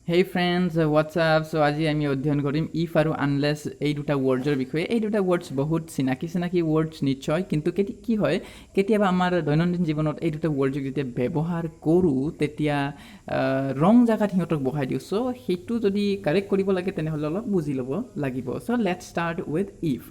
Hey friends, what's up? So আজি আমি অধ্যয়ন কৰিম if আৰু আনলেছ, এই দুটা ৱৰ্ডছৰ বিষয়ে। এই দুটা ৱৰ্ডছ বহুত চিনাকি চিনাকি ৱৰ্ডছ নিশ্চয়, কিন্তু কি হয়, কেতিয়াবা আমাৰ দৈনন্দিন জীৱনত এই দুটা ৱৰ্ডছ যেতিয়া ব্যৱহাৰ কৰোঁ, তেতিয়া ৰং জেগাত সিহঁতক বহাই দিওঁ। চ' সেইটো যদি কাৰেক্ট কৰিব লাগে, তেনেহ'লে অলপ বুজি ল'ব লাগিব। So let's start with if.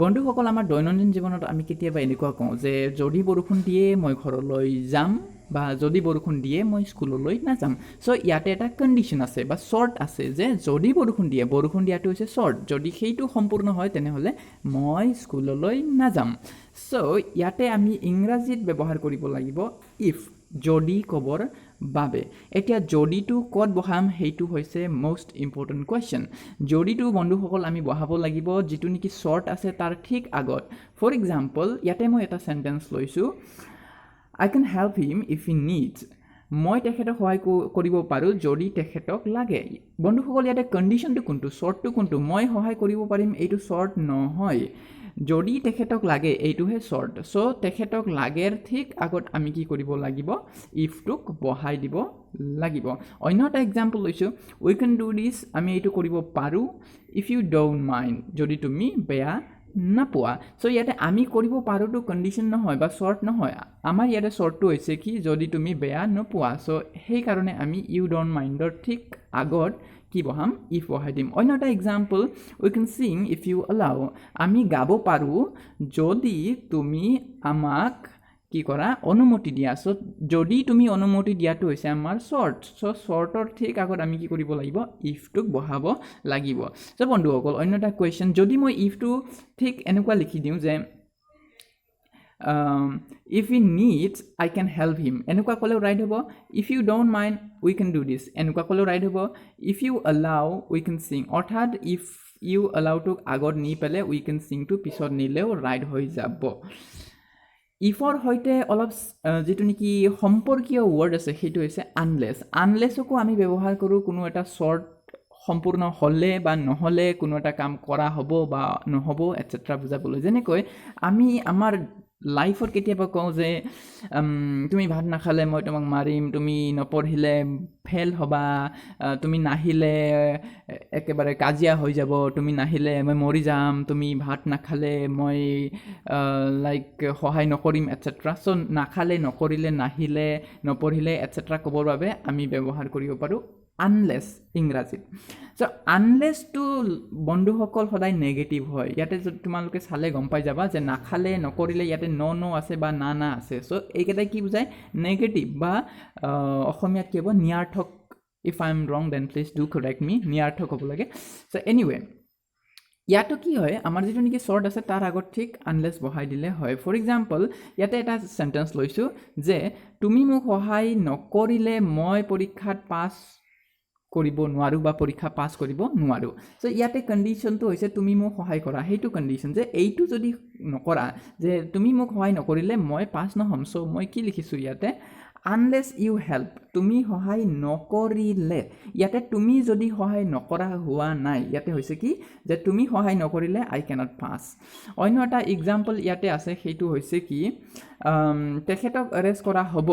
বন্ধুসকল, আমাৰ দৈনন্দিন জীৱনত আমি কেতিয়াবা এনেকুৱা কওঁ যে যদি বৰষুণ দিয়ে মই ঘৰলৈ যাম বা যদি বৰষুণ দিয়ে মই স্কুললৈ নাযাম। চ' ইয়াতে এটা কণ্ডিশ্যন আছে বা চৰ্ট আছে যে যদি বৰষুণ দিয়ে, বৰষুণ দিয়াটো হৈছে চৰ্ট, যদি সেইটো সম্পূৰ্ণ হয় তেনেহ'লে মই স্কুললৈ নাযাম। চ' ইয়াতে আমি ইংৰাজীত ব্যৱহাৰ কৰিব লাগিব if, যদি ক'বৰ বাবে। এতিয়া যদিটো ক'ত বহাম, সেইটো হৈছে মষ্ট ইম্পৰ্টেণ্ট কুৱেশ্যন। যদিটো বন্ধুসকল আমি বহাব লাগিব যিটো নেকি চৰ্ট আছে তাৰ ঠিক আগত। ফৰ এক্সাম্পল, ইয়াতে মই এটা চেণ্টেঞ্চ লৈছোঁ, "I can help him if he needs." মই তেখেতক সহায় কৰিব পাৰোঁ যদি তেখেতক লাগে। বন্ধুসকল, ইয়াতে কণ্ডিশ্যনটো কোনটো, চৰ্টটো কোনটো? মই সহায় কৰিব পাৰিম, এইটো চৰ্ট নহয়। যদি তেখেতক লাগে, এইটোহে চৰ্ট। চ' তেখেতক লাগেৰ ঠিক আগত আমি কি কৰিব লাগিব? ইফটোক বহাই দিব লাগিব। অন্য এটা এক্সাম্পল লৈছোঁ, "We can do this," আমি এইটো কৰিব পাৰোঁ, "if you don't mind," যদি তুমি বেয়া নাপোৱা। চ' ইয়াতে আমি কৰিব পাৰোঁটো কণ্ডিশ্যন নহয় বা চৰ্ট নহয়। আমাৰ ইয়াতে চৰ্টটো হৈছে কি, যদি তুমি বেয়া নোপোৱা। চ' সেইকাৰণে আমি ইউ don't মাইণ্ডৰ ঠিক আগত কি বহাম? If বহাই দিম। অন্য এটা example, "We can sing if you allow." আমি গাব পাৰোঁ যদি তুমি আমাক কি কৰা, অনুমতি দিয়া। চ' যদি তুমি অনুমতি দিয়াটো হৈছে আমাৰ চৰ্ট। চ' চৰ্টৰ ঠিক আগত আমি কি কৰিব লাগিব? ইফটোক বহাব লাগিব। চ' বন্ধুসকল, অন্য এটা কুৱেশ্যন, যদি মই ইফটো ঠিক এনেকুৱা লিখি দিওঁ যে "If he needs, I can help him," এনেকুৱা ক'লেও ৰাইট হ'ব। "If you don't mind, we can do this," এনেকুৱা ক'লেও ৰাইট হ'ব। "If you allow, we can sing," অৰ্থাৎ if U এলাউটোক আগত নি পেলাই we কেন ছিংটো পিছত নিলেও ৰাইট হৈ যাব। ইফৰ সৈতে অলপ যিটো নেকি সম্পৰ্কীয় ৱৰ্ড আছে, সেইটো হৈছে আনলেছ। আনলেছকো আমি ব্যৱহাৰ কৰোঁ কোনো এটা চৰ্ট সম্পূৰ্ণ হ'লে বা নহ'লে কোনো এটা কাম কৰা হ'ব বা নহ'ব এটচেট্ৰা বুজাবলৈ। যেনেকৈ আমি আমাৰ লাইফত কেতিয়াবা কওঁ যে তুমি ভাত নাখালে মই তোমাক মাৰিম, তুমি নপঢ়িলে ফেইল হ'বা, তুমি নাহিলে একেবাৰে কাজিয়া হৈ যাব, তুমি নাহিলে মই মৰি যাম, তুমি ভাত নাখালে মই লাইক সহায় নকৰিম, এটচেট্ৰা। চ' নাখালে, নকৰিলে, নাহিলে, নপঢ়িলে এটচেট্ৰা ক'বৰ বাবে আমি ব্যৱহাৰ কৰিব পাৰোঁ আনলেছ ইংৰাজীত। চ' আনলেছটো বন্ধুসকল সদায় নেগেটিভ হয়। ইয়াতে যদি তোমালোকে চালে গম পাই যাবা যে নাখালে, নকৰিলে, ইয়াতে ন ন আছে বা না না আছে। চ' এইকেইটাই কি বুজায়? নেগেটিভ বা অসমীয়াত কি হ'ব? নিয়াৰ্থক। If I am wrong, then please do correct me. নিয়াৰ্থক হ'ব লাগে। চ' এনিৱে, ইয়াতো কি হয়, আমাৰ যিটো নেকি চৰ্ট আছে তাৰ আগত ঠিক আনলেছ বহাই দিলে হয়। ফৰ এক্সাম্পল, ইয়াতে এটা চেণ্টেঞ্চ লৈছোঁ যে তুমি মোক সহায় নকৰিলে মই পৰীক্ষাত পাছ কৰিব নোৱাৰোঁ বা পৰীক্ষা পাছ কৰিব নোৱাৰোঁ। চ' ইয়াতে কণ্ডিশ্যনটো হৈছে তুমি মোক সহায় কৰা, সেইটো কণ্ডিশ্যন যে এইটো যদি নকৰা, যে তুমি মোক সহায় নকৰিলে মই পাছ নহ'ম। চ' মই কি লিখিছোঁ ইয়াতে? আনলেছ ইউ হেল্প, তুমি সহায় নকৰিলে। ইয়াতে তুমি যদি সহায় নকৰা হোৱা নাই, ইয়াতে হৈছে কি যে তুমি সহায় নকৰিলে আই কেনট পাছ। অন্য এটা এক্সাম্পল ইয়াতে আছে, সেইটো হৈছে কি, তেখেতক এৰেষ্ট কৰা হ'ব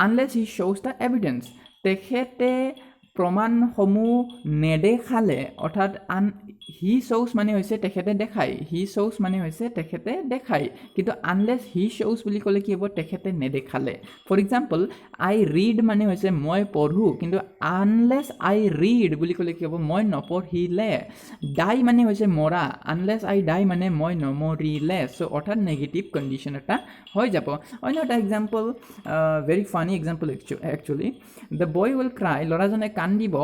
unless he shows the evidence. তেখেতে প্ৰমাণসমূহ নেদেখালে, অৰ্থাৎ হি শ্ব'জ মানে হৈছে তেখেতে দেখায়, হি শ্ব'জ মানে হৈছে তেখেতে দেখায়, কিন্তু আনলেছ হি শ্ব'জ বুলি ক'লে কি হ'ব? তেখেতে নেদেখালে। ফৰ এক্সাম্পল, I read মানে হৈছে মই পঢ়োঁ, কিন্তু আনলেছ I read বুলি ক'লে কি হ'ব? মই নপঢ়িলে। ডাই মানে হৈছে মৰা, আনলেছ I ডাই মানে মই নমৰিলে। চ' অৰ্থাৎ নেগেটিভ কণ্ডিশ্যন এটা হৈ যাব। অন্য এটা example, very funny example actually, "The boy will cry," ল'ৰাজনে কান্দিব,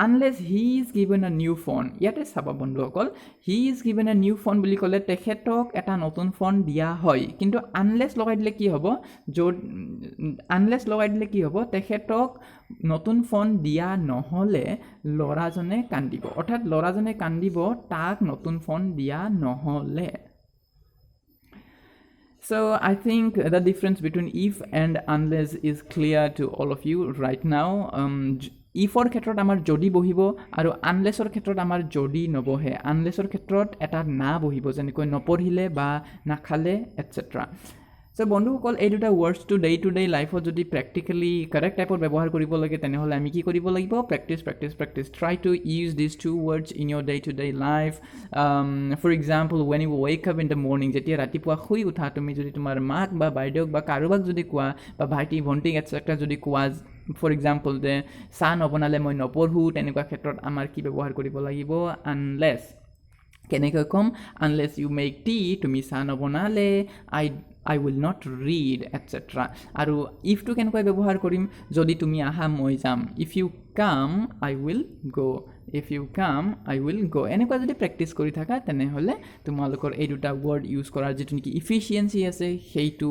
"unless he is given a new phone." ইয়াতে চাব বন্ধুসকল, "he is given a new phone" বুলি ক'লে তেখেতক এটা নতুন ফোন দিয়া হয়, কিন্তু আনলেছ লগাই দিলে কি হ'ব? য'ত আনলেছ লগাই দিলে কি হ'ব? তেখেতক নতুন ফোন দিয়া নহ'লে ল'ৰাজনে কান্দিব, অৰ্থাৎ ল'ৰাজনে কান্দিব তাক নতুন ফোন দিয়া নহ'লে। So I think the difference between if and unless is clear to all of you right now. ইফৰ ক্ষেত্ৰত আমাৰ যদি বহিব আৰু আনলেছৰ ক্ষেত্ৰত আমাৰ যদি নবহে। আনলেছৰ ক্ষেত্ৰত এটা না বহিব, যেনেকৈ নপঢ়িলে বা নাখালে এটচেট্ৰা। চ' বন্ধুসকল, এই দুটা ৱৰ্ডছটো ডে টু ডে লাইফত যদি প্ৰেক্টিকেলি কাৰেক্ট টাইপত ব্যৱহাৰ কৰিব লাগে, তেনেহ'লে আমি কি কৰিব লাগিব? Practice, practice, practice. Try to use these two words in your day to day life. For example, when you wake up in the morning, যেতিয়া ৰাতিপুৱা শুই উঠা, তুমি যদি তোমাৰ মাক বা বাইদেউক বা কাৰোবাক যদি কোৱা বা ভাইটি ভণ্টিক এটচেট্ৰা যদি কোৱা, ফৰ এক্সাম্পল, যে চাহ নবনালে মই নপঢ়োঁ, তেনেকুৱা ক্ষেত্ৰত আমাৰ কি ব্যৱহাৰ কৰিব লাগিব? আনলেছ। কেনেকৈ ক'ম? Unless you make tea, তুমি চাহ নবনালে, I will not read, etcetera. আৰু ইফটো কেনেকৈ ব্যৱহাৰ কৰিম? যদি তুমি আহা, মই যাম। If you come, I will go. If you come, I will go. এনেকুৱা যদি প্ৰেক্টিছ কৰি থাকা, তেনেহ'লে তোমালোকৰ এই দুটা ৱৰ্ড ইউজ কৰাৰ যিটো নেকি ইফিচিয়েঞ্চি আছে, সেইটো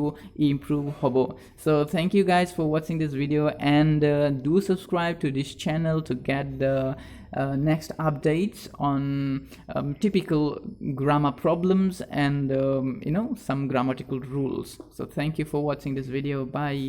ইম্প্ৰুভ হ'ব। So thank you guys for watching this video and do subscribe to this channel to get the next updates on typical grammar problems and some grammatical rules. So thank you for watching this video. Bye.